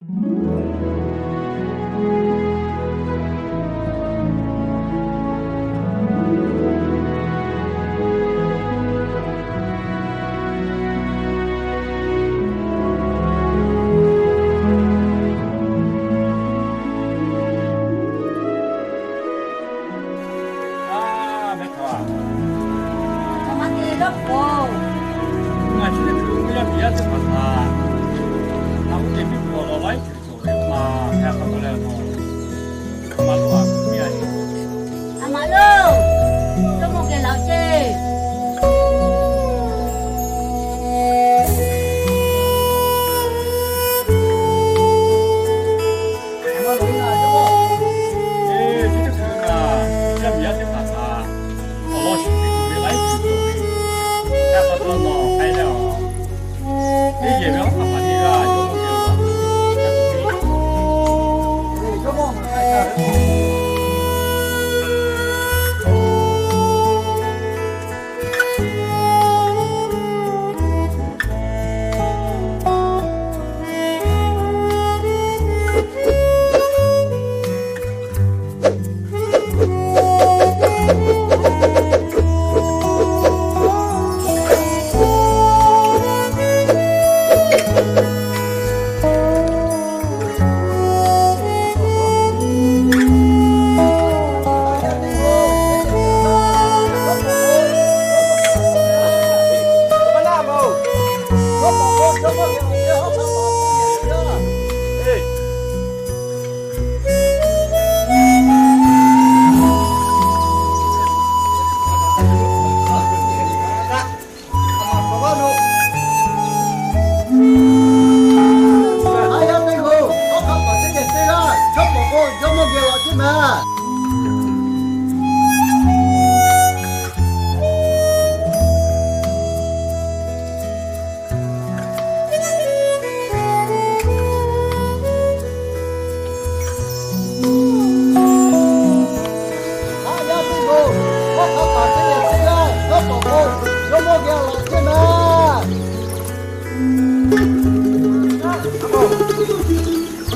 Aˉ, mehˆ hk'aw, ngaˬ chi teˇ hkui yaˇ miˬ yaˇ teˇ hpaˍ htaꞈ, ngaˬ hui teˇ hpaˍ awˬ lawn laiˉ ceuˬ cawˬ ve maˬ hk'e k'awꞈ k'oˆ leh, maˍ lonˉ a, maˍ lonˉ, jawˇmawˇ geh laˬ ceˇ.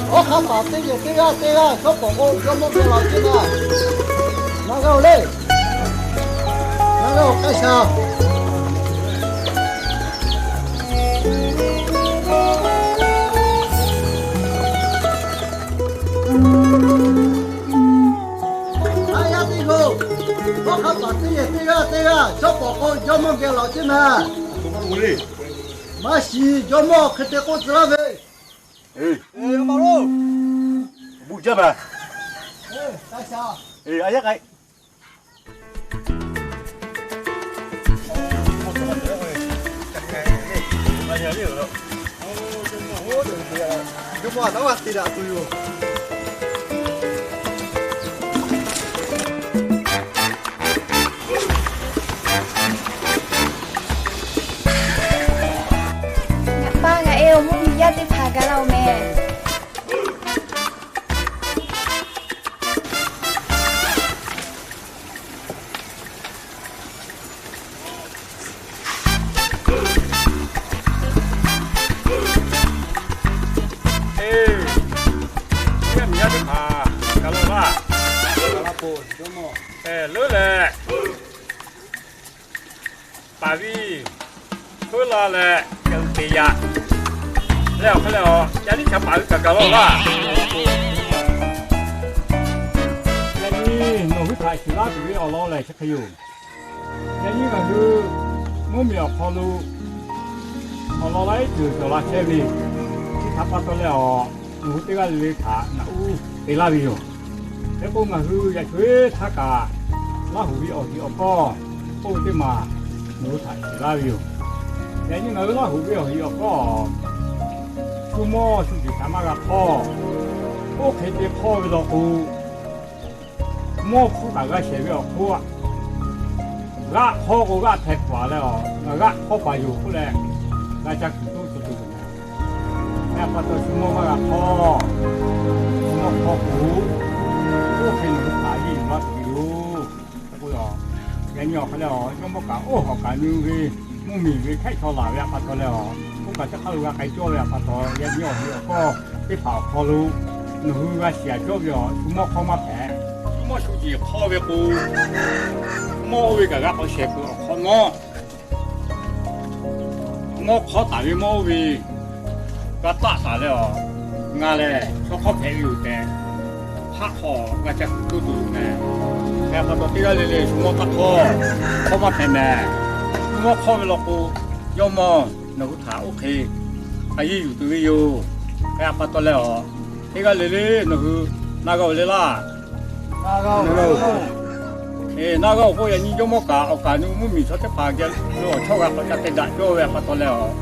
Awˉ hk'aˇ paˍ teˇ yehˬ teˇ g'aˇ teˇ g'aˇ shawˉ pawˍ k'o, jawˇmawˇ geh laˬ ceˇ ma. Ngaˬ g'a-oˬ le. Ngaˬ g'a-oˬ k'ai shaˍ. Aˉ yaˇ teˇ g'aˇ, awˉ hk'aˇ paˍ teˇ yehˬ teˇ g'aˇ teˇ g'aˇ shawˉ pawˍ k'o, jawˇmawˇ geh laˬ ceˇ ma. Maˇ shiˍ, jawˇmawˇ hk'e te k'oˆ tcuh laˇ ve. Buˆ jaˇ ma. Aˉ yaˇ k'ai. Ngaˬ pa ngaˬ e awˬ mvuhˇ miˬ yaˇ teˇ hpaˍ gaˬ la-oˬ mehˍ. Eˬ, yaˇ miˬ yaˇ teˇ hpaˍ gaˬ la-oˬ laˇ. Leuˉ leh, paˍ viˇ heuˆ la leh, k'ai te yaꞈ leh awˬ hk'aw leh, yaˇ liˇ chaꞈ paˍ hui kaꞈ gaˬ la-oˬ laˇ. Yaꞈ nyi nawˬ hui htaꞈ shiˍ laˇ tuˬ ve awˬ lawn lehˬ chi hk'e yoˬ. Yaꞈ nyi ngaˬ hui mvuhˇ miˬ awˬ hk'aw lo awˬ lawn laiˉ ceuˬ cawˬ la chehˇ ve, chi htaꞈ pa taw leh awˬ, nawˬ hui teˇ g'aˇ le le htaꞈ ngaˬ uˉ te laˇ ve yoˬ. Hk'e k'o, ngaˬ hui yaꞈ sho-eˬ htaˇ kaꞈ Laˇ huˍ ve awˬ hiˍ awˬ kawˇ k'oˆ ve teˇ maˬ nawˬ hui htaꞈ shiˍ laˇ ve yoˬ. Yaꞈ nyi ngaˬ hui Laˇ huˍ ve awˬ hiˍ awˬ kawˇ shu mawˇ shu jeˬ htaꞈ maˇ g'a hpawˇ. Oˇ hk'e te hpawˇ ve law k'o, mawˇ hpfuhˇ kaꞈ g'a shehˍ ve awˬ hk'oˆ, g'aˆ hpawˇ k'o g'aˆ hpehꞈ paˍ leh awˬ, ngaˬ g'aˆ hpawˇ paˍ yoˬ k'oˆ leh, g'a ca kuˬ toˇ tuˬ tuˬ. Yaꞈ pa taw shu mawˇ maˇ g'a hpawˇ. Shu mawˇ hpawˇ k'o, oˇ hk'e nawˬ hui htaꞈ yeˇ yuˬ laˇ tuˬ ve yoˬ. Yaꞈ nyi awˬ hk'aw leh awˬ, jawˇmawˇ kaꞈ oˇ hawˬ kaꞈ nyi ve, mvuhˇ miˬ ve hkehˉ chaw laˬ ve pa taw leh awˬ, oˇ kaꞈ chi hk'aˇ lo g'a k'ai cawˇ ve pa taw, yaꞈ nyi awˬ hiˍ awˬ kawˇ teˇ hpaˍ awˬ hk'aw lo nawˬ hui g'a shiˍ aꞈ cawˇ ve awˬ shu mawˇ hk'awˇ maˇ hpehꞈ. Shu mawˇ shu jeˬ hk'awˇ ve k'o, mawˇ oˇ ve kaꞈ g'a k'awꞈ shehˍ peuˬ awˬ hk'awꞈ nawˉ. Mawˇ hk'awˇ taˍ ve mawˇ oˇ ve g'a taˆ taˍ leh awˬ, ngaˬ lehˬ chaw hk'awˇ hpehꞈ ve yoˬ tehꞈ, haˆ hk'aw g'a ca kuˬ toˇ tuˬ yoˬ mehˍ. Hk'e pa taw teˇ g'aˇ le le shu mawˇ taˆ hk'awˇ, hk'awˇ maˇ hpehꞈ mehˍ. Shu mawˇ hk'awˇ ve law k'o, Jawˇmawˇ nawˬ hui htaꞈ oˇ hk'e a yeˇ yuˬ tuˬ ve yoˬ. Hk'e pa taw leh awˬ, teˇ g'aˇ le le nawˬ hui na g'a-oˬ le laˇ. Eˬ, na g'a-oˬ k'o, yaꞈ nyi Jawˇmawˇ kaꞈ awˬ kaˍ nu mvuhˇmiˬ chaw teˇ hpaˍ geh lo awˬ chawˇ g'a k'awꞈ ca te daꞈ cawˇ ve pa taw leh awˬ,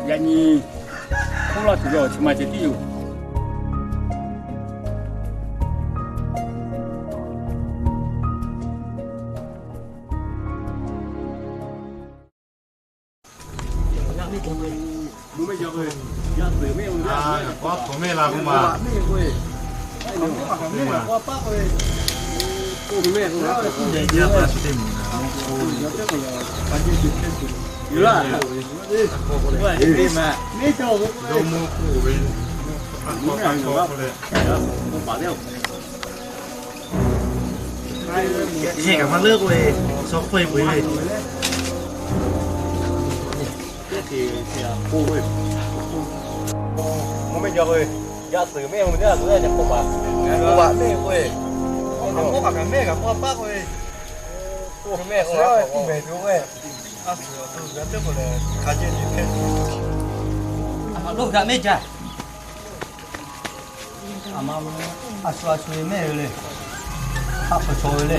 yaꞈ nyi hk'oˆ laˇ tuˬ ve awˬ chi ma ceh tiˉ yoˬ. Yehˬ kaꞈ maˇ leuˉ k'oˆ ve, suh hk'oˆ e peu-eˬ ve. Mvuhˇ mehˆ jaw k'oˆ ve, yaꞈ suhˍ mehˆ hui teˇ g'aˇ k'oˆ ve, yaꞈ k'oˆ paˍ, k'oˆ paˍ mehˆ k'oˆ ve, k'oˆ mehˆ k'oˆ paˍ k'oˆ ve, a suhˍ awˬ to g'a teˇ k'o lehˬ, hk'a jehˇ nyi hpehˇ tuˬ. A ma lo g'a mehˆ jaˇ. A ma lo, a shu a shu ve mehˆ ve le. Hk'aˆ hk'aw chaw ve le.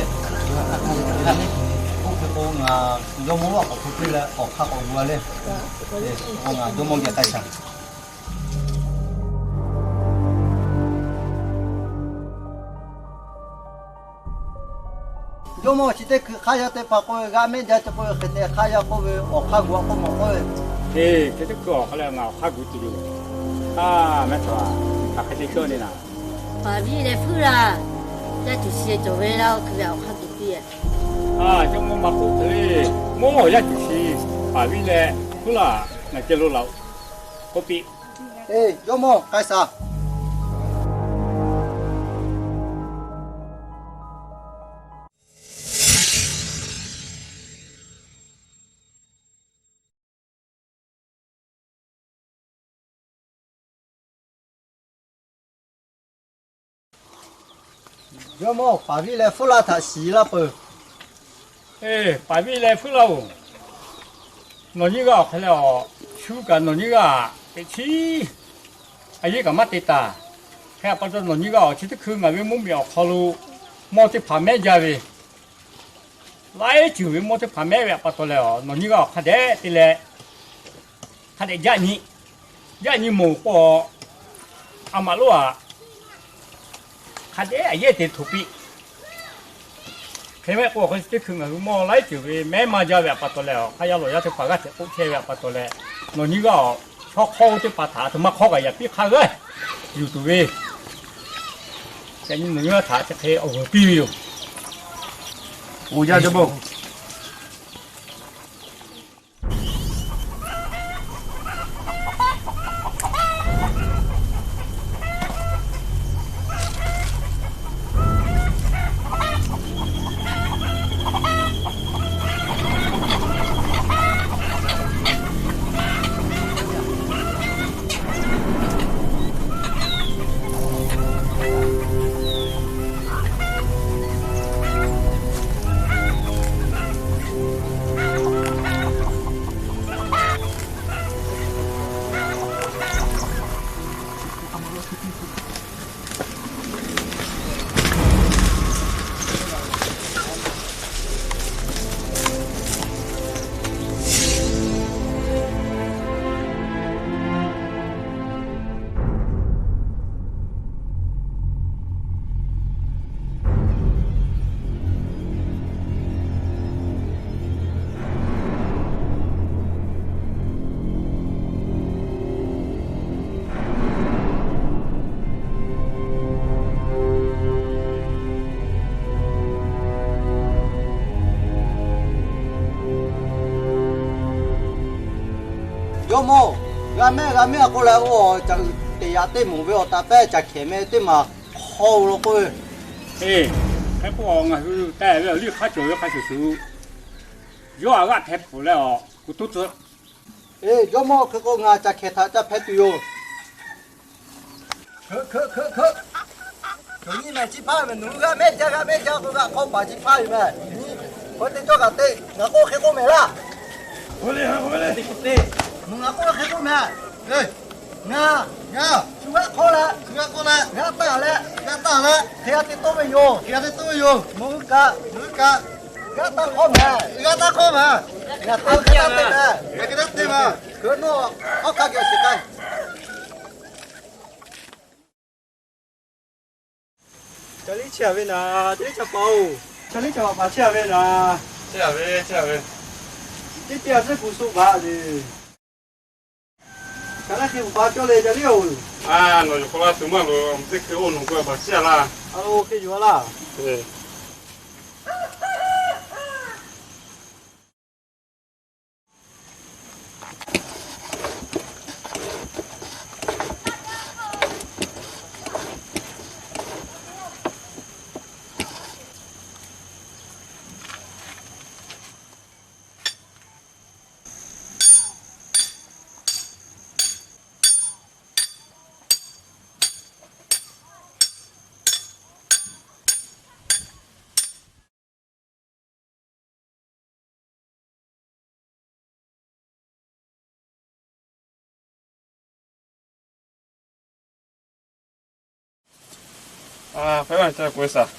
Oˇ hk'e k'o ngaˬ jawˇmawˇ laˇ k'awꞈ hpu piˇ leh awˬ hk'aˇ k'awꞈ gu-a le. K'o ngaˬ jawˇmawˇ geh k'ai shaˍ. Jawˇmawˇ chi teˇ hkui hk'aˇ yaˇ teˇ hpaˍ k'oˆ ve g'a mehˆ jaˇ ce k'oˆ ve hk'e te hk'aˇ yaˇ k'oˆ ve awˬ hk'aˇ gu-a k'oˆ mawˬ k'oˆ ve. Eˬ, chi teˇ hkui awˬ hk'aˇ leh ngaˬ awˬ hk'aˇ gu tuˬ yoˬ. A, mehˆ hpaˍ, hk'aˬ hk'e te cawˇ le naˍ. Paˍ viˇ leh hpuiˉ laˇ, yaˇ cuˬ shi cawˬ ve laˇ oˇ hkui ve awˬ hk'aˇ gu piˇ-e. A, jawˇmawˇ maˇ k'oˆ hk'e le, mawˇ yaˇ cuˬ shi paˍ viˇ leh hpuiˉ laˇ, ngaˬ ceh lo laˬ-oꞈ k'oˆ piˇ. Eˬ, jawˇmawˇ k'ai shaˍ. Jawˇmawˇ paˍ viˇ leh hpuiˉ laˇ htaꞈ shiˍ laˇ peuˬ. Eˬ, paˍ viˇ leh hpuiˉ laˇ-oˬ, nawˬ nyiˇ g'aˇ awˬ hk'e leh awˬ, shu kaꞈ nawˬ nyiˇ g'aˇ teꞈ chiˉ a yeˉ kaꞈ maˇ te taˍ. Hk'e pa taw nawˬ nyiˇ g'aˇ awˬ chi teˇ hkui ngaˬ ve mvuhˇmiˬ awˬ hk'aw lo mawˇ teˇ hpaˍ mehˆ jaˇ ve, laiˉ ceuˬ ve mawˇ teˇ hpaˍ mehˆ ve pa taw leh awˬ, nawˬ nyiˇ g'aˇ awˬ hk'a dehꞈ te leh, hk'a dehꞈ jaˆ nyi, jaˆ nyi moˍ k'o, a maꞈ lonˉ aꞈ, hk'a dehꞈ a yeˉ te htoꞈ piˇ. Hk'e mehˆ k'o, awˬ hk'e chi teˇ hkui ngaˬ hui mawˇ laiˉ ceuˬ ve mehˉ maˇ jaˇ ve pa taw leh awˬ, hk'aˇ yaˇ lawˬ yaˇ teˇ hpaˍ g'aˇ hteꞈ k'oˆ chehˇ ve pa taw leh, nawˬ nyiˇ g'aˇ awˬ chaw hk'awˇ teˇ hpaˍ htaꞈ a htoꞈ ma hk'awˇ kaꞈ yaꞈ piˇ hk'aˇ g'aˇ yuˬ tuˬ ve, yaꞈ nyi nawˬ nyiˇ g'aˇ htaꞈ chi hk'e awˬ g'uiˬ piˇ ve yoˬ. Oˬ, yaˇ jawˇmawˇ-oˬ. Jawˇmawˇ, g'a mehˆ g'a mehˆ a k'oˆ leh oˇ awˬ caꞈ uiˍ Teˇ yaꞈ teˇ moˍ ve awˬ taˍ pehˇ caˬ hkehˍ meh teˇ maˬ hk'aw lo k'oˆ ve, Eˬ, hk'e k'o, ngaˬ hui teh ve awˬ liˇ hk'aˉ cawˬ ve hk'a shuˍ shuˍ, yawˇ aꞈ g'aˆ hpehꞈ pfuhˍ leh awˬ kuˬ tuˉ tcuh. Eˬ, jawˇmawˇ, hk'e k'o ngaˬ caˬ hkehˍ htaꞈ ca hpeh tuˬ yoˬ. Hkeuꞈ hkeuꞈ hkeuꞈ hkeuꞈ. Cawˬ nyiˇ mehˍ chi hpaˇ ve mehˍ, nawˬ hui g'a mehˆ jaˇ g'a mehˆ jaˇ k'o, g'a hk'awˇ paˍ chi hpaˇ ve mehˍ. Hk'aw te cawˇ kaꞈ te, ngaˬ k'oˆ hk'e k'oˆ mehˍ laˇ. Nawˬ ngaˬ k'oˆ hk'e k'oˆ mehˍ. Ngaˬ, ngaˬ, shu g'aˇ hk'awˇ leh, shu g'aˇ hk'awˇ leh, g'aˇ taˇ leh, g'aˇ taˇ leh, hk'e g'a te tawˆ ve yoˬ. Hk'e g'a te tawˆ ve yoˬ. Nawˬ hui kaꞈ, nawˬ hui kaꞈ, g'aˇ taˇ hk'awˇ mehˍ. G'aˇ taˇ hk'awˇ mehˍ. Ngaˬ te hk'e taˇ te mehˍ. Hk'e taˇ te mehˍ. Hkeuꞈ nawˬ hk'aˇ hk'a gaˬ shiˍ k'ai. Ca liˇ chi a ve naˍ, ca liˇ ca paˍ oˬ. Ca liˇ ca paˍ chi a ve naˍ. Chi a ve, chi a ve. Teˇ teˇ a tcuhˉ kuˬ suh baˬ le. Ca liˇ hk'e uˍ pa cawˇ le, ca liˇ oˬ. A, nawˬ yuˬ hk'aw la tuˬ maˇ loˍ, teˇ hkui oˇ nawˬ k'oˆ a baˬ chi a laˇ. A lo, hk'e yuˬ a laˇ. A, hk'e a ca k'oˆ e saˍ.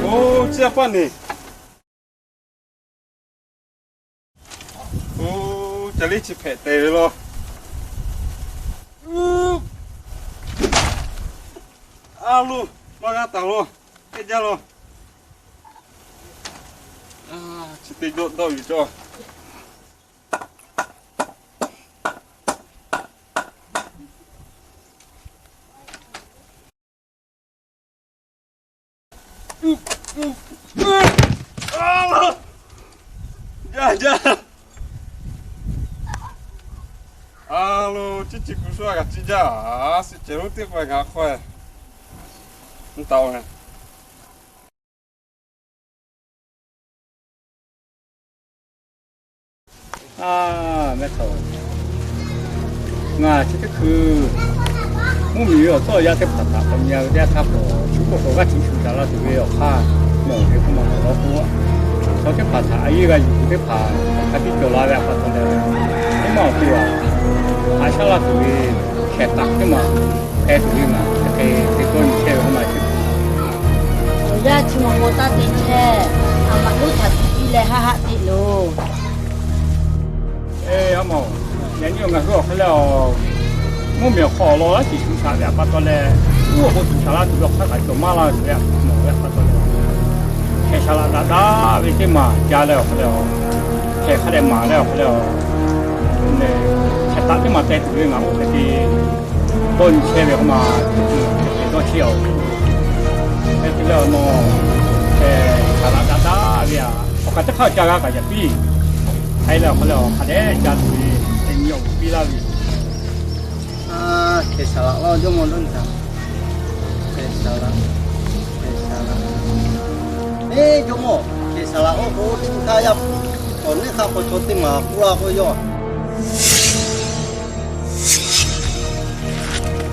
Oˇ, chi a paˇ neˬ. Oˇ, ca liˇ chi hpehꞈ te ve law. A lo, maˇ g'a taˍ law. K'ehˆ jaˇ law. Chi teˇ dawˆ dawˆ yuˬ cawˇ. Jaˇ jaˇ. A lo, chi chi kuˬ shu a kaꞈ chi jaˇ. A, suh cehˬ lonˉ teˇ hk'aw ngaˬ hk'aw e. Mvuhˇ taˍ oˬ. A, mehˆ hk'aw, ngaˬ chi teˇ hkui mvuhˇ miˬ ve awˬ tcuhˉ awˬ yanˇ teˇ hpaˍ htaꞈ k'awꞈ nyi ve teˇ yanˇ htaˇ k'o, shu k'oˆ k'o g'aˇ chi shu caꞈ la tuˬ ve awˬ hk'aˇ mawˬ ve k'oˆ ma awˬ lawn k'o, chaw teˇ hpaˍ htaꞈ a yeˇ g'a yuˬ tuˬ teˇ hpaˍ hk'a biˇ cawˬ la ve a pa taw leh, teˇ maˇ awˬ to a haꞈ shaˉ laˇ tuˬ ve hkehˍ taˍ teˇ maˬ hpehꞈ tuˬ ve ngaˬ hk'e te dawˇ nyi chehˇ ve k'oˆ ma teˇ hpaˍ. Awˬ yanˇ chi ma maw taˇ te chehˇ, a maꞈ lonˉ htaꞈ tuˬ piˇ leh haˆ haˆ te loˬ. Eˬ, a maˬ, yaꞈ nyi ngaˬ hui awˬ hk'e leh a, mvuhˇ miˬ awˬ hk'aw awˬ lawn laˇ shiˍ shu shaꞈ ve a pa taw leh, uˉ awˬ k'o tuˬ shaˍ laˇ tuˬ ve awˬ hk'aˇ kaꞈ cawˬ maˇ laˇ ve a mawˬ ve a pa taw leh, hkehˍ shaˍ laꞈ daꞈ daꞈ ve teˇ maˬ ca leh awˬ hk'e leh a, hkehˍ hk'a dehꞈ maˍ leh awˬ hk'e leh a, hkehˍ taˍ teˇ maˬ teh tuˬ ve ngaˬ oˇ hk'e te dawˇ nyi chehˇ ve k'oˆ ma, te dawˇ chehˇ a. Hk'e te leh awˬ nawˬ, hkehˍ shaˍ laꞈ daꞈ daꞈ ve a, awˬ kaꞈ teˇ hk'aˇ ca g'a kaꞈ yaꞈ piˇ. Hk'e leh awˬ hk'e leh a, hk'a dehꞈ ca tuˬ ve, te nyi awˬ piˇ laˇ ve. Hkehˍ shaˍ laꞈ laˇ jawˇ mawˇ dawˇ nyi taˍ. Hkehˍ shaˍ laꞈ, hkehˍ shaˍ laꞈ. Eˬ, jawˇ mawˇ, hkehˍ shaˍ laꞈ oˇ k'o, teˇ hk'aˇ yaˇ, awˬ neˇ hk'aˇ k'awꞈ chaw teˇ maˬ k'oˆ laˇ k'oˆ ve yoˬ.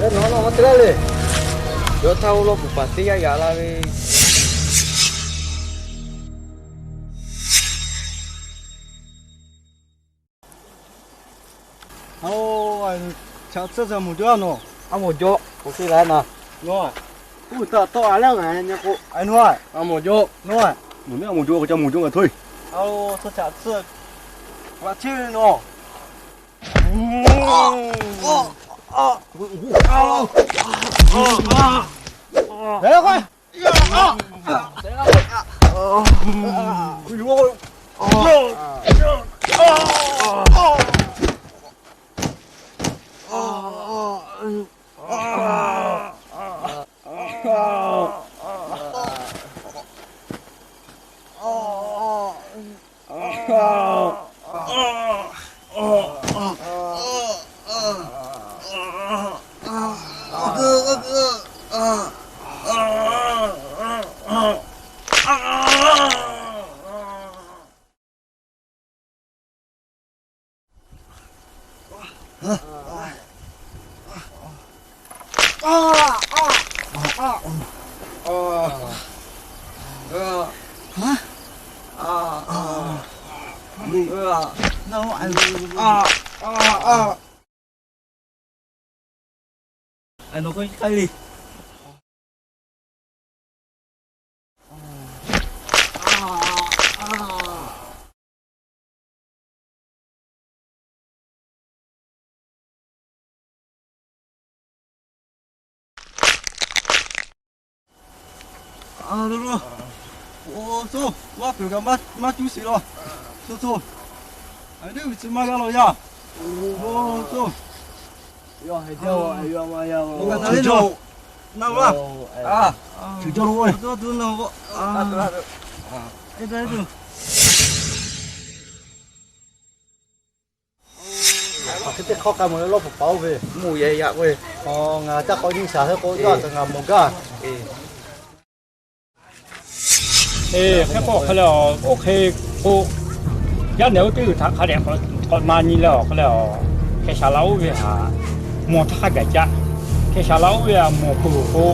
Eˬ, nawˬ nawˬ te laˇ le. Yawˇ htaˇ oˇ lawˇ puˍ paˍ teˇ yanˇ yaꞈ la ve. Aˬ, chaꞈ tsuhˇ ca mawˬ jaw a nawˬ. A mawˬ jaw, k'oˆ te la na. Nawˬ, uˉ taꞈ tawˆ a leh ngaˬ nyi k'o, a nawˬ, a mawˬ jaw. Nawˬ, nawˬ a mawˬ jaw k'o ca mawˬ jaw ngaˬ htawˇ. Aˬ, tawˇ chaꞈ tsuhˇ, g'aꞈ chehˇ ve nawˬ. Lo lo, o, so, maˇ peuˬ kaꞈ maˇ cuˇ sheˍ law. So so, a, teˇ g'uiˬ chi maˇ g'a law yaˇ. O, so, yawˇ heh jaˇ-oˬ, yawˇ maˇ yaˇ-oˬ. Naˇ laˇ, a, tuˬ jaˇ lo-e. Hk'e te hk'aw k'ai mawˬ leh lawˇ pfuhˍ paˍ oˇ ve, mvuhˇ yehˬ yaꞈ k'oˆ ve, ngaˬ caˇ k'awꞈ nyi shaˍ hk'e k'o, yawˇ htaꞈ ngaˬ mawˬ gaˇ. Hk'e k'o hk'e leh, oˇ hk'e k'o, yaˇ nehˬ oˇ teˇ g'uiˬ htaꞈ hk'a dehꞈ k'awꞈ na nyi leh awˬ hk'e leh, hkeh shaˍ la oˇ ve htaꞈ mawˬ htaˇ hk'a gaˬ caˇ. Hkeh shaˍ la oˇ ve htaꞈ mawˬ peuˬ k'o,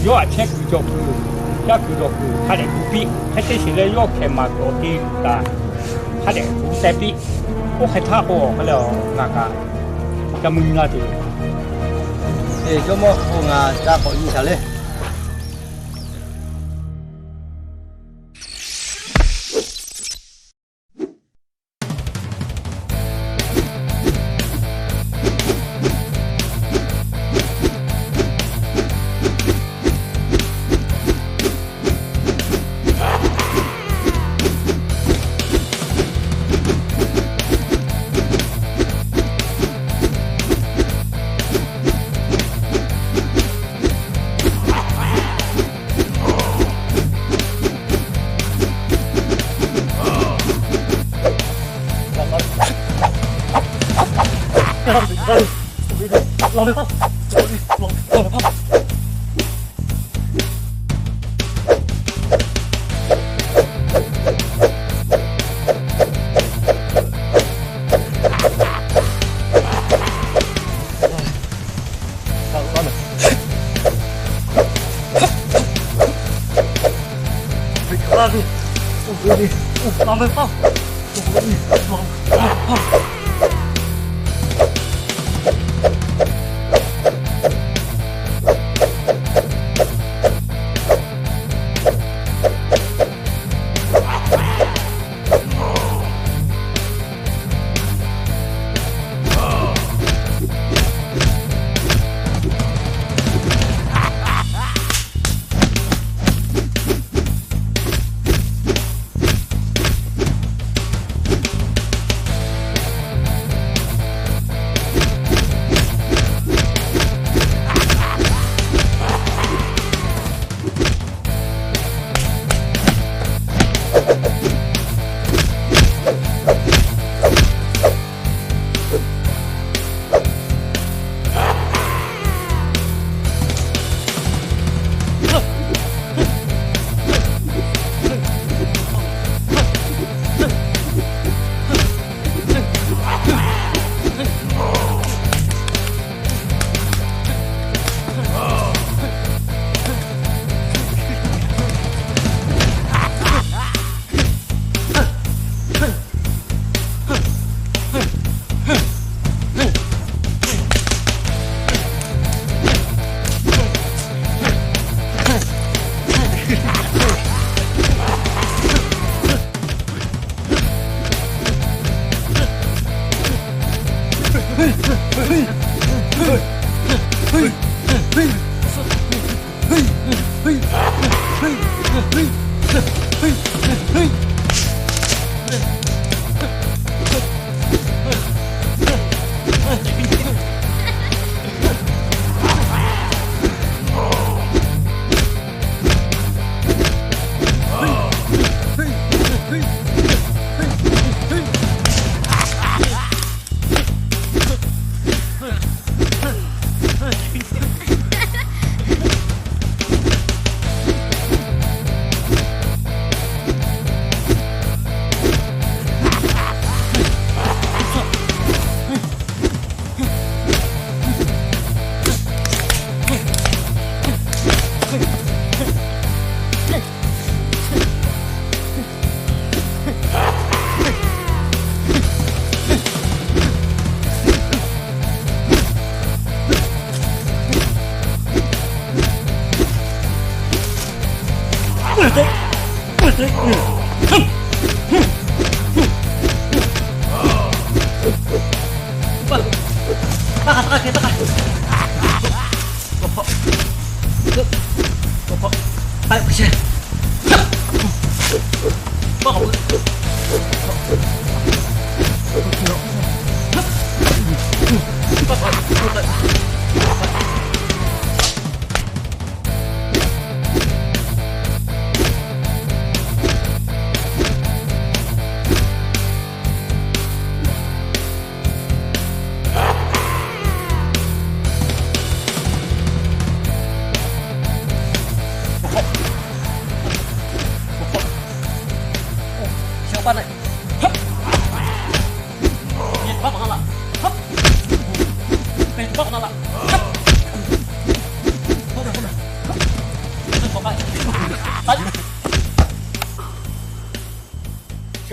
yawˇ htaꞈ chehˇ kuiˬ cawˬ kuiˬ, caˇ kuiˬ dawˬ kuiˬ hk'a dehꞈ gu piˇ. Hk'e te sheˍ leh, yawˇ hkeh maˍ kuiˬ awˬ te kaꞈ hk'a dehꞈ gu teh piˇ. Oˇ hk'e htaˇ k'o, awˬ hk'e leh ngaˬ kaꞈ ca mui nyi la tuˬ. Jawˇmawˇ, k'o ngaˬ ca k'awꞈ nyi shaˍ le.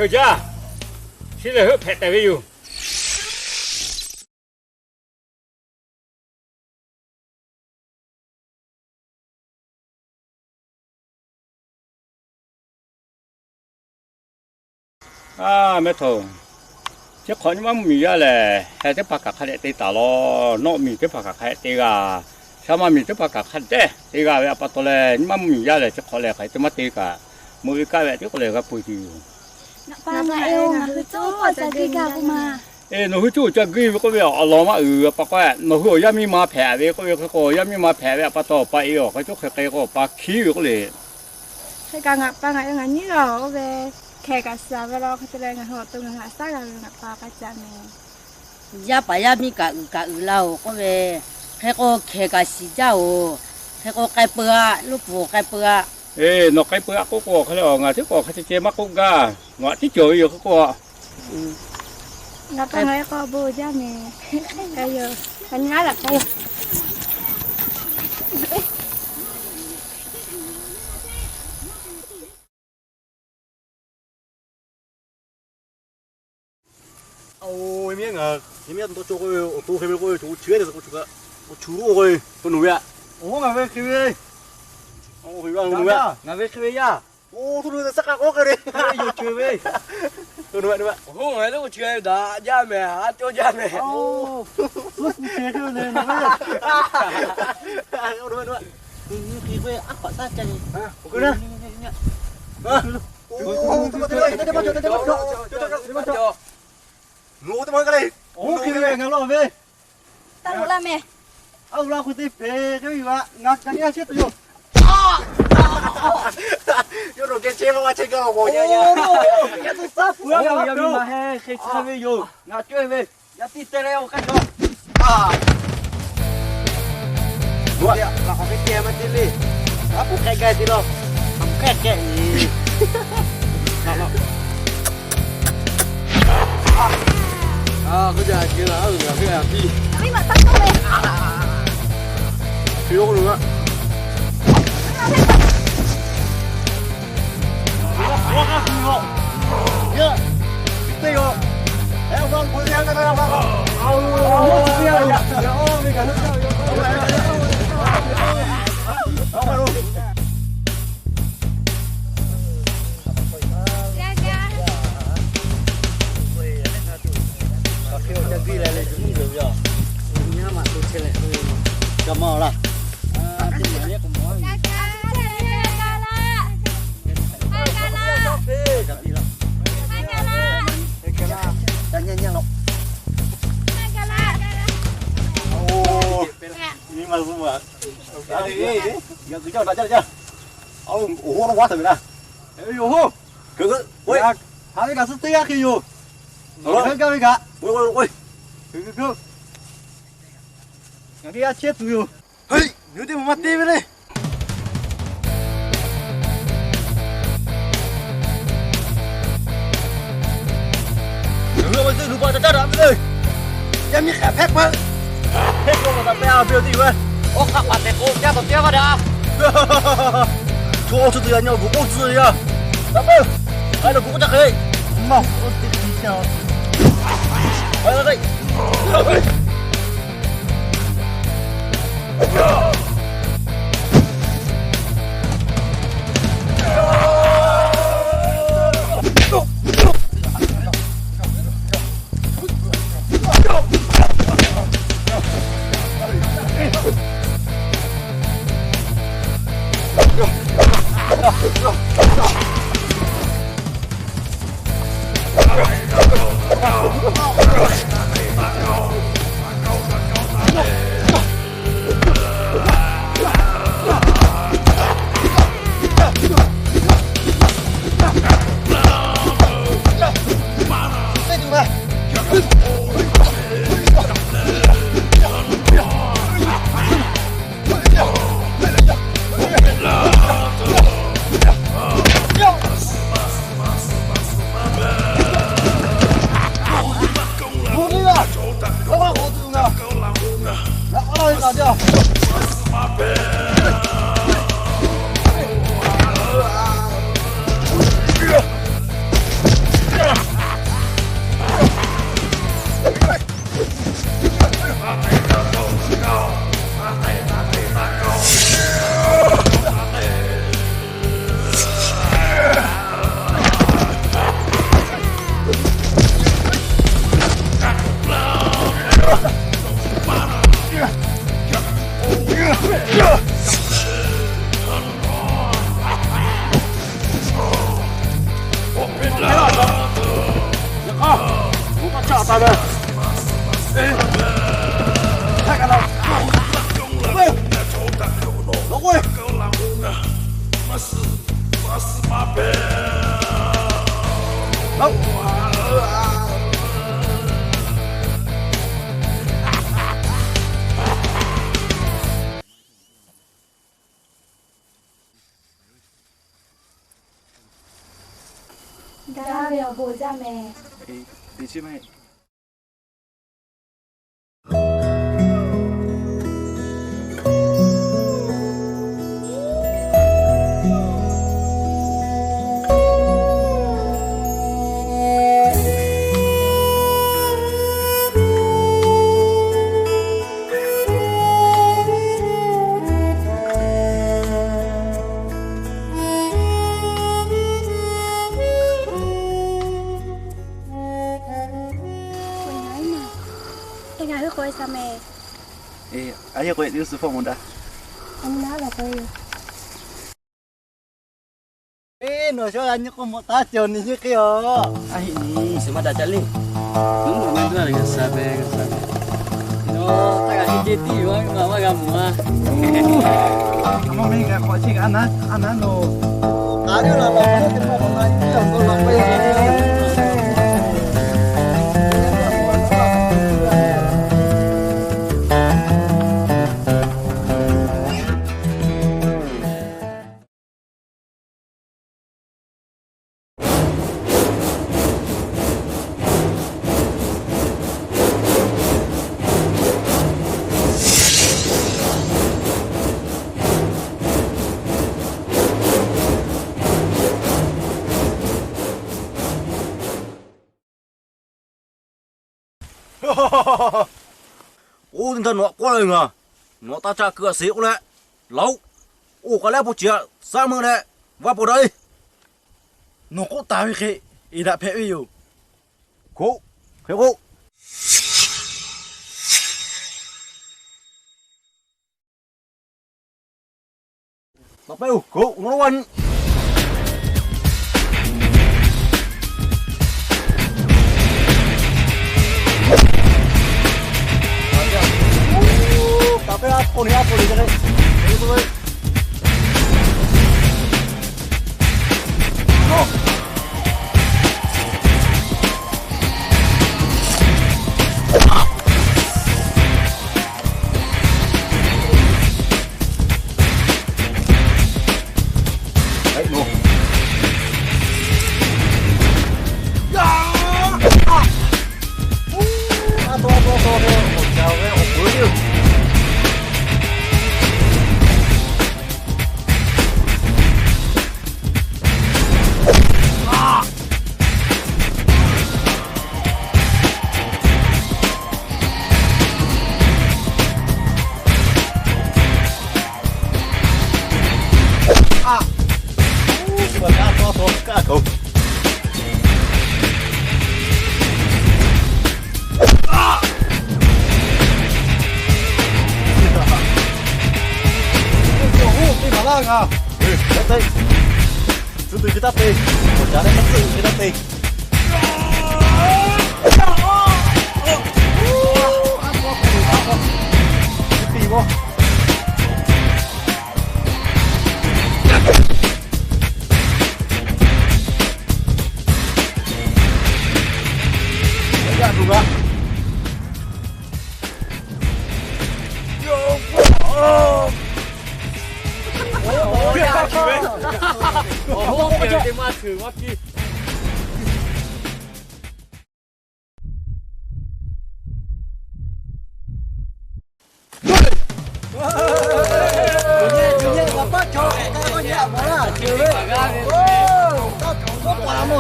Chaw jaˇ, chi lehˬ heuˆ hpehꞈ taˍ ve yoˬ. A, mehˉ htaˇ, chi hk'awꞈ nyi ma mvuhˇ miˬ yaˇ lehˬ, heh teˇ hpaˍ kaꞈ hk'a dehꞈ te taˍ lawˬ. Nawˆ miˬ teˇ hpaˍ kaꞈ hk'a dehꞈ te g'a. Shaˉ maˇ miˬ teˇ hpaˍ kaꞈ hk'a dehꞈ te g'a ve a pa taw leh, nyi ma mvuhˇ miˬ yaˇ lehˬ chi hk'awꞈ lehˬ hk'aˬ hk'e te maˇ te kaꞈ, meuꞈ ve kaˇ ve teˇ hk'awꞈ lehˬ g'a peu tuˬ yoˬ. Eˬ, nawˬ hui cuˇ ca gaˇ ve k'oˆ ve awˬ lawn maˇ uiˍ a pa k'o, nawˬ hui awˬ yaˇ miˇ ma hpehꞈ ve k'oˆ ve hk'e k'o, yaˇ miˇ ma hpehꞈ ve a pa taw, pa e awˬ hk'aw coˇ hk'e k'ai k'o, pa hkiˉ ve k'oˆ le. Hk'e kaꞈ ngaˬ pa ngaˬ yaˇ ngaˬ nyiˇ g'aˇ oˇ ve hkeh kaꞈ shiˍ ve law, hk'e te leh ngaˬ hui awˬ to ngaˬ hui a shaˉ g'a ve ngaˬ pa k'ai ca mehˍ. Yaˇ paˍ yaˇ miˇ kaꞈ uiˍ kaꞈ uiˍ la-oˬ k'oˆ ve, hk'e k'o hkeh kaꞈ shiˍ jaˇ-oˬ. Hk'e k'o k'ai peu-a, loˉ pfuhˍ k'ai peu-a. Eˬ, nawˬ k'ai peu-a k'oˆ k'o, hk'e le ngaˬ tiˉ k'o hk'a ceh ceh maˇ k'oˆ gaˇ. Ngaˬ tiˉ cawˬ ve yoˬ hk'e k'o. Ngaˬ pa ngaˬ yaˇ k'o bon jaˇ mehˍ. K'ai yoˬ. K'ai nyi laˇ laꞈ k'ai. Oˇ, miˇ ngaˬ, miˇ ngaˬ tawˇ cawˇ k'oˆ ve, awˬ to hk'e ve k'oˆ ve, co cheuˬ-e te k'o, co cheuˬ-o k'oˆ ve, to nuˬ ve aꞈ. Oˇ, ngaˬ ve hk'e ve. Oˇ, hk'e ve nuˬ ve aꞈ. Ngaˬ ve hk'e ve yaˇ. Oˇ, to nuˬ ve saˉ k'aˆ k'awꞈ hk'e ve. Yoˬ cheuˬ ve. To nuˬ ve, nuˬ ve. Oˇ, ngaˬ ve to cheuˬ-e daꞈ jaˇ mehˍ, a cawˇ jaˇ mehˍ. Oˇ, to nuˬ ve, nuˬ ve. Oˇ, nuˬ ve, nuˬ ve. Hk'e ve aˉ hpaꞈ taˇ ca ve. Oˇ, hk'e ve. Oˇ, hk'e ve ngaˬ laˇ ve. Taˇ lo laˇ mehˍ. Aˉ lo laˇ k'o te hpehꞈ hk'e ve yoˬ aꞈ. Ngaˬ kaꞈ nyi a chehˇ tuˬ yoˬ. Yawˇ nawˬ geh chehˇ k'o a chehˇ gaˇ-oˬ. Yaˇ miˇ ma heh hk'e chi hk'e ve yoˬ. Ngaˬ cawˇ ve, yaˇ tiˉ te leh awˬ hk'aˇ cawˬ. Laꞈ k'awꞈ hk'e ceh maˇ te le. Aˉ pu hk'e gaˇ te lawˬ. Hk'e hk'e e. A, k'oˆ jaˇ, a ce la, a uiˍ g'a ve a piˇ. Ngaˬ miˇ ma taˇ tawˆ ve. Piˇ lo k'oˆ lo laˇ. Oˇ, haꞈ ve kaꞈ suh teˇ g'aˇ hk'e yoˬ. Gaˇ ve kaꞈ, ngaˬ hui a chehˇ tuˬ yoˬ. Hui, nyi teˇ maˬ maˇ te ve le. Ngaˬ hui awˬ ve teˇ luˬ pa ca caˇ daꞈ ve le. Yaˇ miˇ hk'aˬ hpehˇ peuˬ. Hpehˇ k'o maˬ taꞈ pehˇ a ve awˬ teˇ yuˬ ve. Awˬ hk'aˆ paˍ tehꞈ k'o caˇ tawˍ teˇ g'aˇ daꞈ. Chaw awˬ suh tuˬ yaꞈ nyi awˬ bvuhꞈ k'oˆ tcuh yaꞈ. Taꞈ peuˬ. K'ai lo bvuhꞈ k'oˆ caˇ hk'e. Maˇ k'oˆ teˇ hkui caˇ. K'ai la k'ai. Gaˇ ve awˬ bon jaˇ mehˍ. Teˇ chi mehˍ. Ngaˬ hui k'awꞈ e shaˍ mehˍ. Aˬ yehˬ k'awꞈ e teˇ g'uˇ suhˍ hpawˇ mawˬ daꞈ. Eˬ, nawˬ shawˉ g'a nyi k'o mawꞈ taˉ cawˬ ni nyi hk'e aˬ. A heˆ ni, suhˍ maˇ daꞈ ca le. Nawˬ maˇ duˇ a leh g'a sha ve, g'a sha ve. Nawˬ taˇ g'a hk'e ce tiˉ yuˬ a, maˇ maˇ g'a mawˬ a. A maˇ meh g'a k'awꞈ chi g'a naˉ, a naˉ nawˬ. K'aˬ ve la la, a teˇ hpaˍ la la, nyi a k'o la k'o. Oˇ teˇ htaˇ nawˬ k'oˆ la ve ngaˬ, nawˬ taˇ caˆ keu a sheˍ k'oˆ leh, laꞈ-oꞈ, oˇ k'aˬ leh a po ceˬ a shaˉ meuˆ leh vaˇ paw daꞈ ve. Nawˬ k'oˆ taˍ ve hk'e eˬ daꞈ hpehꞈ ve yoˬ. K'oˆ, hk'e k'oˆ. Taˍ pehˉ oˬ, k'oˆ, nawˬ lo wa nyi. Taˍ pehˉ a k'oˆ ni a k'oˆ ni.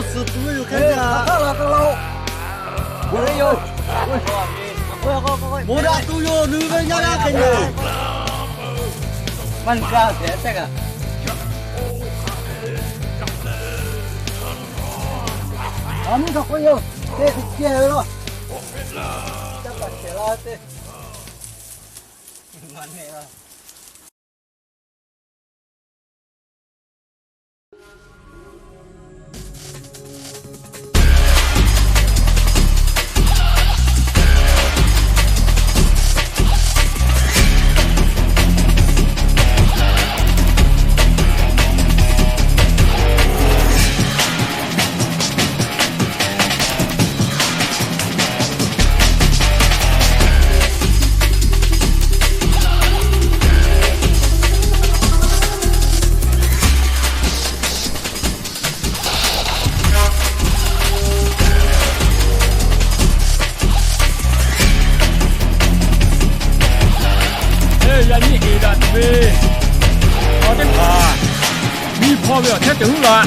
Suh tuˬ ve yoˬ hk'e te a. Bon daꞈ tuˬ yoˬ, nui ve nyaˇ yaˇ hk'e nyi. Maˇ nyi gaˇ hpehꞈ tehꞈ kaꞈ. A, mvuhˇ hk'a k'oˆ yoˬ. Teˇ hk'e ceh ve laˇ. Caˇ paˍ shehˍ la ve teˇ. Yaꞈ nyi eˍ daꞈ tuˬ ve awˬ teˇ hpaˍ nyiˇ hpawˇ ve awˬ chehˇ ceuˬ huˉ laꞈ.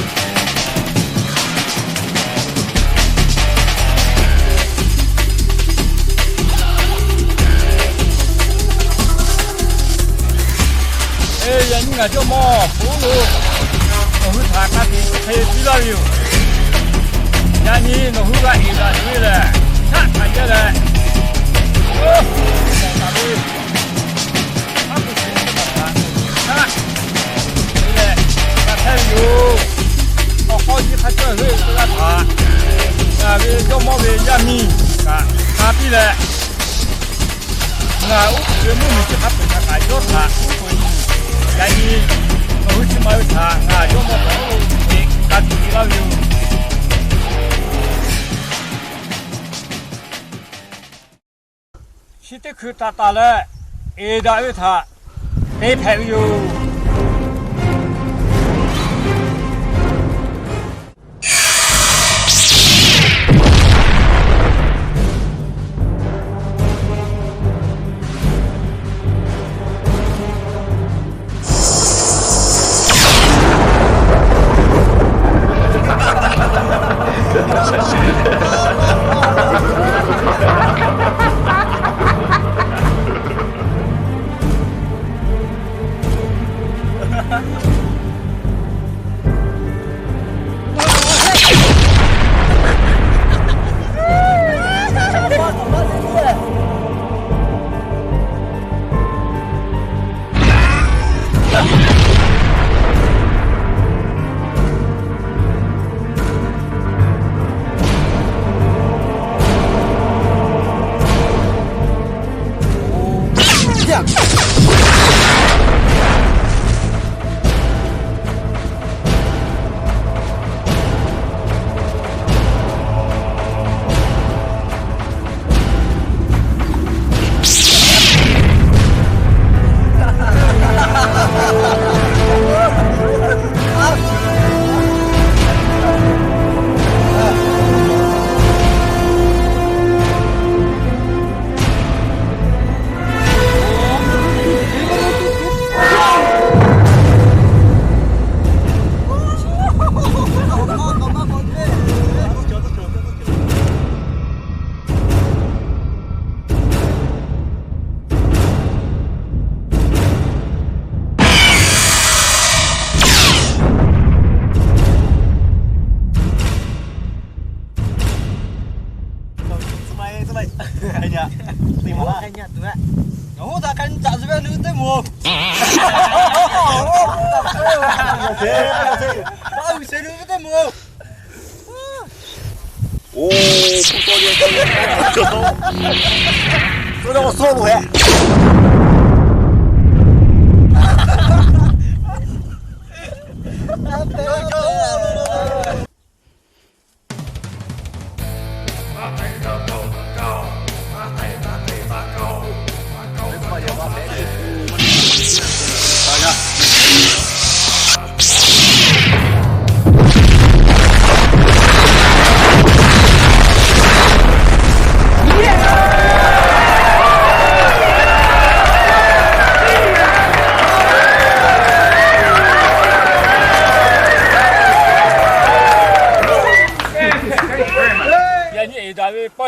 Yaꞈ nyi ngaˬ jawˇ mawˇ k'oˆ lo, nawˬ hui htaꞈ ka tiꞈ hk'e piˇ laˇ ve yoˬ. Yaꞈ nyi nawˬ hui g'a eˍ daꞈ tuˬ ve lehˬ, shaˆ htaꞈ yehˇ leh, oˇ, taˍ ve, haˉ pui shiˍ ve teˇ hpaˍ htaꞈ shaˆ te leh g'a hpehˇ ve yoˬ. Awˬ hk'aw nyi hk'a cawˇ ve teˇ g'aˇ htaꞈ ngaˬ ve jawˇ mawˇ ve yaˇ miˇ kaꞈ ka piˇ leh, ngaˬ uˉ peunˍ ve mvuhˇ miˬ chi hk'a peu-eˬ htaꞈ kaꞈ yawˇ htaꞈ uˉ peunˍ tuˬ, yaꞈ nyi nawˬ hui chi ma ve htaꞈ ngaˬ jawˇ mawˇ htaꞈ oˇ ve ka tiꞈ te laˇ ve yoˬ. Chi teˇ hkui taˍ taˍ leh, eˍ daꞈ ve htaꞈ te hpehꞈ ve yoˬ.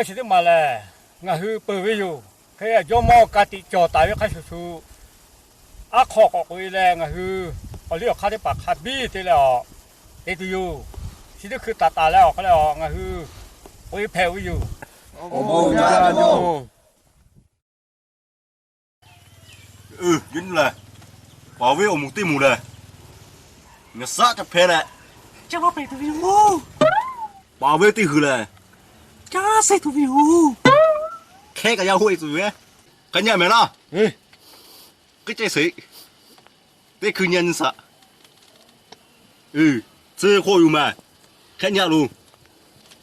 Chi teˇ maˬ lehˬ, ngaˬ hui peuˬ ve yoˬ. Hk'e jawˇmawˇ ka tiꞈ cawˬ taˍ ve hk'a shuˍ shuˍ, aˉ hk'aw k'awꞈ k'oꞈ e leh ngaˬ hui awˬ liˇ awˬ hk'aˇ teˇ hpaˍ hk'a biˇ te leh awˬ te tuˬ yoˬ. Chi teˇ hkui taˍ taˍ leh awˬ hk'aw leh awˬ ngaˬ hui k'oꞈ e hpehꞈ ve yoˬ. Paˍ ve awˬ moˍ teˇ moˍ lehˬ, ngaˬ shaˉ ca hpehꞈ leh, paˍ ve teˇ hui lehˬ, caˇ sehˍ tuˬ ve yoˬ. Hkehˉ kaꞈ yaˇ hoˆ e tuˬ ve, k'ai nyi mehˍ laˇ. K'e ceh sheˍ, teˇ hkui nyi nyi shaꞈ. Tcuh hk'oˆ yuˬ mehˍ, hkehˉ nyi loˬ.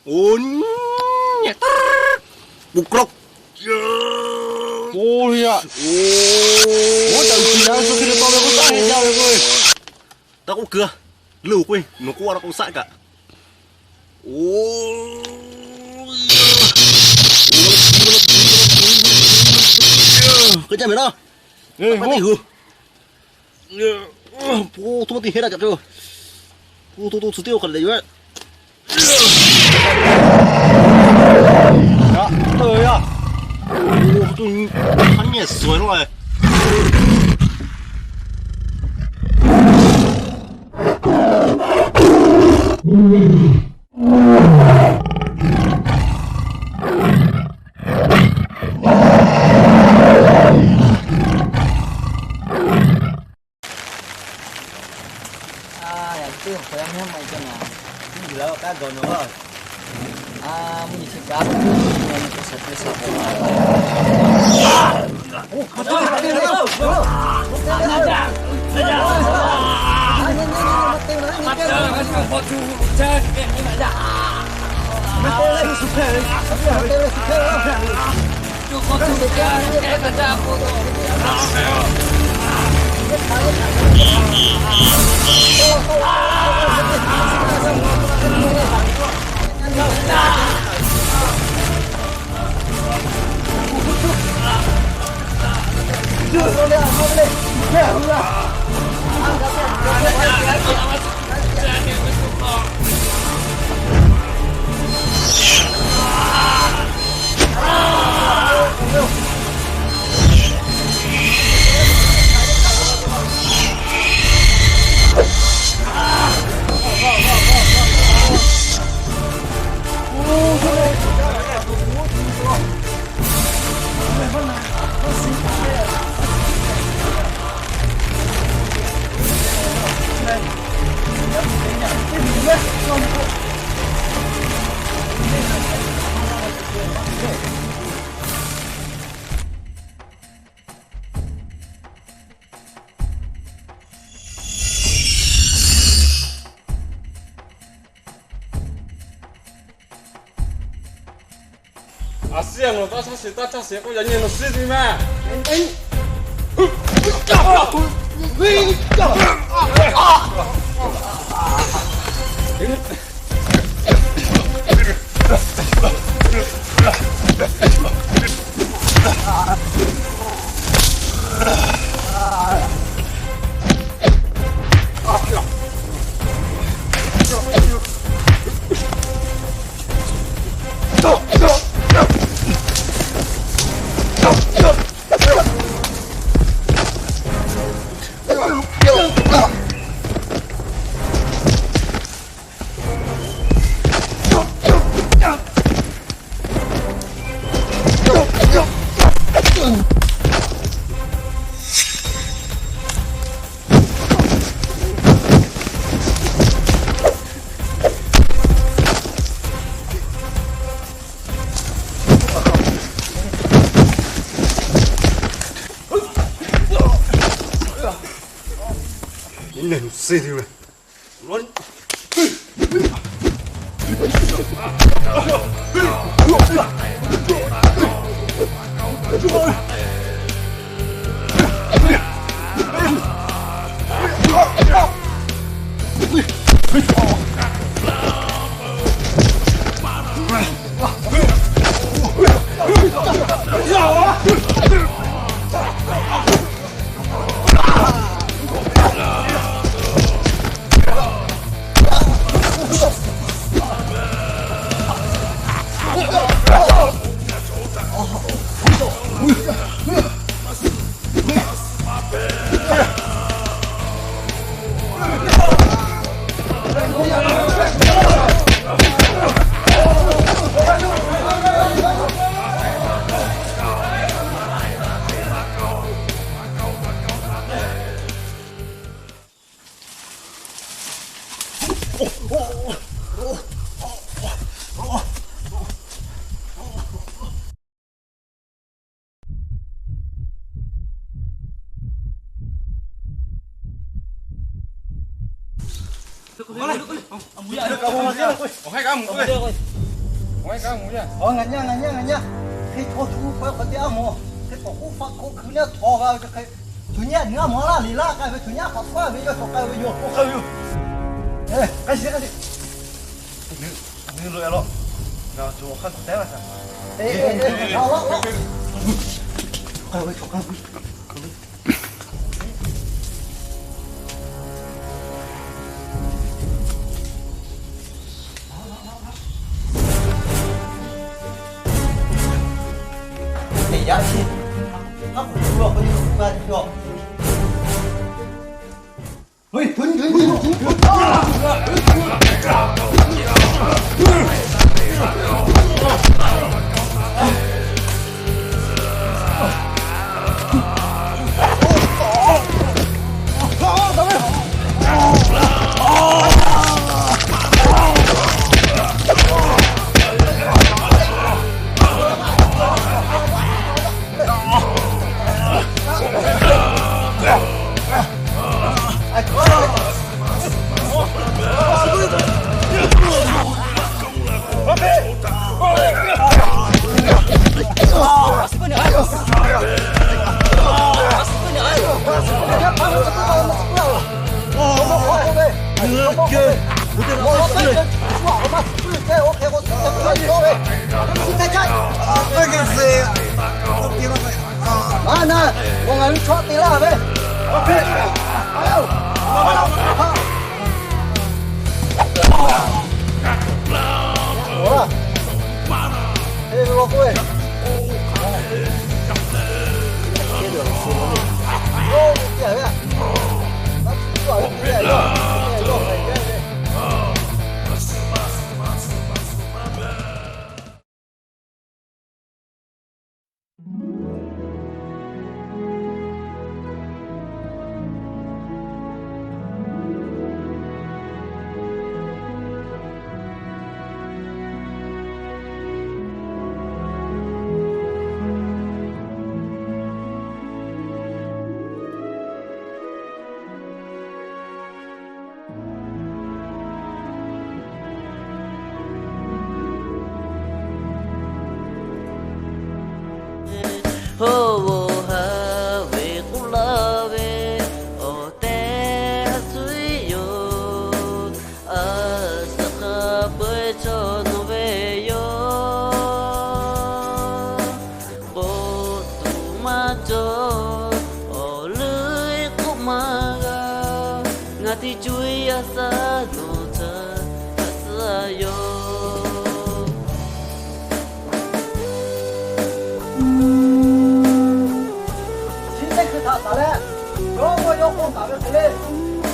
O, nyi, k'o k'o, o, ya, o, oˇ ca uiˍ tiˍ yaˇ shu hk'e te taw ve k'o, taˇ heˆ jaˇ ve k'o, taˇ k'oˆ keu, leuˬ k'o, nawˬ k'oˆ a la k'o shaˆ kaꞈ. O, k'e jaˇ mehˍ laˇ. Maˇ teˇ hui. Po, to maˇ te heˆ laˇ kaꞈ te. Po to to tcuh teˇ o hk'aˬ lehˬ yoˬ. Yaꞈ, yaꞈ. O, to nyi, hk'aˇ nyi suh laˇ. A shu a, nawˬ taˇ caˇ sheˍ, taˇ caˇ sheˍ k'oˆ yaꞈ nyi nawˬ suh tuˬ ve mehˍ. Awˬ, ngaˬ nyaˇ, ngaˬ nyaˇ, ngaˬ nyaˇ. Hk'e chaw shu k'ai k'awꞈ te a mawˬ. Hk'e k'awꞈ k'oˆ faˆ hk'awꞈ hkui naˉ htaw g'a ve hk'e, tuˬ nyaˇ ngaˇ mawˬ laˇ liꞈ laˇ k'ai ve, tuˬ nyaˇ hk'awꞈ hk'aˇ ve yawˇ chaw k'ai ve yoˬ. K'oˆ hk'e ve yoˬ. K'ai shiˍ, k'ai shiˍ. Nyi loꞈ e law. Ngaˬ awˬ cawˬ awˬ hk'aˇ suh teh laˇ shaˍ. Hawˇ g'awˬ haˍ ve k'oˆ laˇ ve, awˬ tehˬ a shu yoˬ. A shaꞈ hk'a peu-eˬ chaw nawˬ ve yoˬ. K'awꞈ tuˬ maˇ cawˬ, awˬ leuˉ k'oˆ maˇ g'a. Ngaˬ teˇ cuˇ a shaꞈ nawˬ htaꞈ a suh yoˬ. Chi teˇ hkui htaꞈ taˍ leh, yawˇ maˇ yawˇ k'oˆ taˍ ve hk'e le,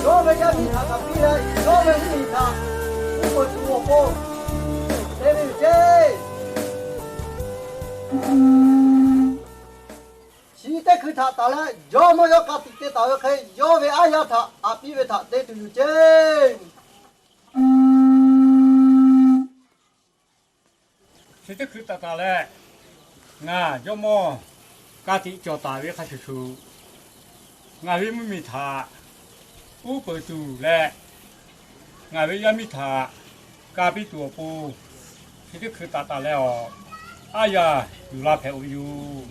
yawˇ ve yaˇ miˇ htaꞈ kaꞈ piˇ leh, yawˇ ve mvuhˇ miˬ htaꞈ uˉ peunˍ tuˬ awˬ pon te ve yoˬ ceˇ. Chi teˇ hkui htaꞈ taˍ leh, yawˇ maˇ yawˇ ka tiꞈ te taˍ ve hk'e, yawˇ ve aˉ yaˇ htaꞈ aꞈ piˇ ve htaꞈ te tuˬ yoˬ ceˇ. Chi teˇ hkui taˍ taˍ leh, ngaˬ jawˇ mawˇ ka tiꞈ cawˬ taˍ ve hk'a shuˍ shuˍ, ngaˬ ve mvuhˇ miˬ htaꞈ uˉ peunˍ tuˬ leh, ngaˬ ve yaˇ miˇ htaꞈ ka piˇ tuˬ awˬ pon, chi teˇ hkui taˍ taˍ leh awˬ, aˉ yaˇ yuˬ la hpehꞈ-oˬ ve yoˬ.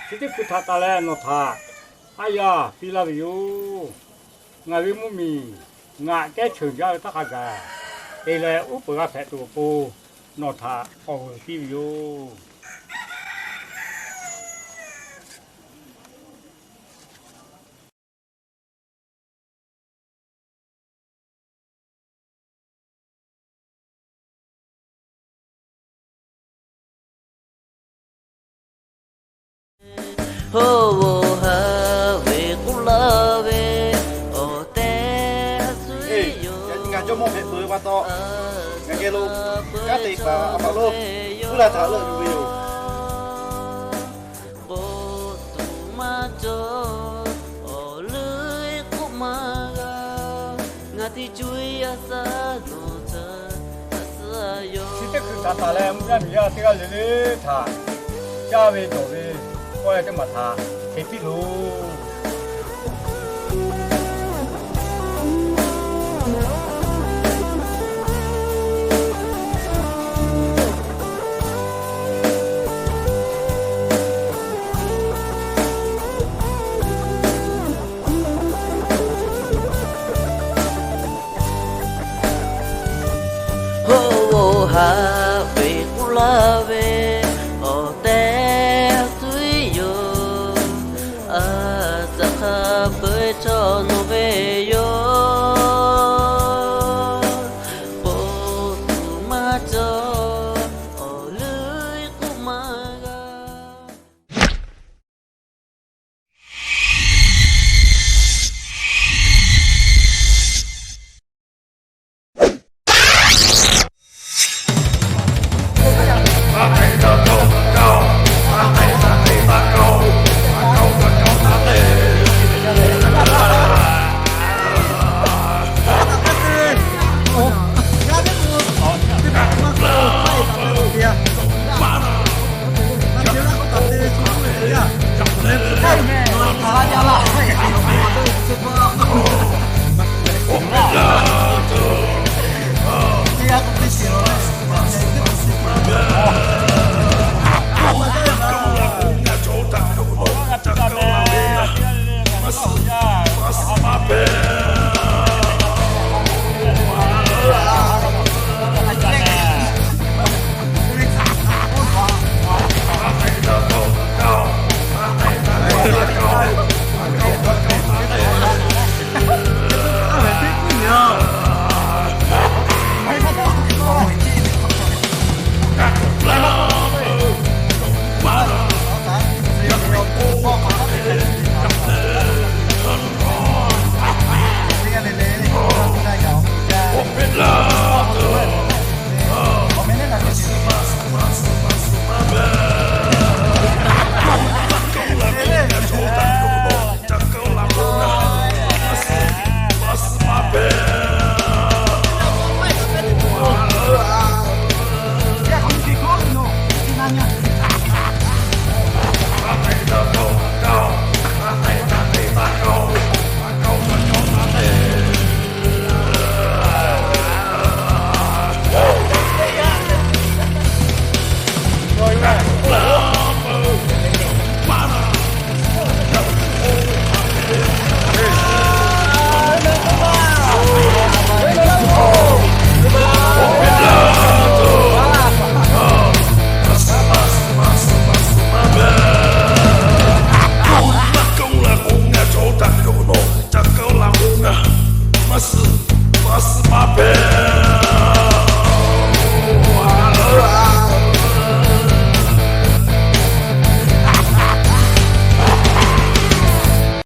Chi teˇ hkui htaꞈ taˍ leh nawˬ htaꞈ aˉ yaˇ piˇ laˇ ve yoˬ. Ngaˬ ve mvuhˇ miˬ ngaˬ kehˉ cheuˬ jaˇ ve htaˇ hk'a gaˬ te leh uˉ peunˍ g'a hpehꞈ tuˬ awˬ pon nawˬ htaꞈ awˬ g'uiˬ piˇ ve yoˬ. Hawˇ g'awˬ haˍ ve k'oˆ laˇ ve, awˬ tehˬ a shu yoˬ. Ngaˬ jawˇ mawˇ hpehꞈ peuˬ ve pa taw, ngaˬ geh lo kanˉ te paˍ a pa lo, uˉ laˇ htaꞈ leuˆ yuˬ ve yoˬ. K'awꞈ tuˬ maˇ cawˬ, awˬ leuˉ k'oˆ maˇ g'a. Ngaˬ teˇ cuˇ a shaꞈ nawˬ htaꞈ a suh Chi teˇ hkui htaꞈ taˍ leh mvuhˇ yaˇ miˬ yaˇ teˇ g'aˇ le le htaꞈ caˇ ve dawˬ ve k'oˆ-e teˇ maˬ htaꞈ hk'e piˇ loˬ. Haꞈ ve k'oˆ laˇ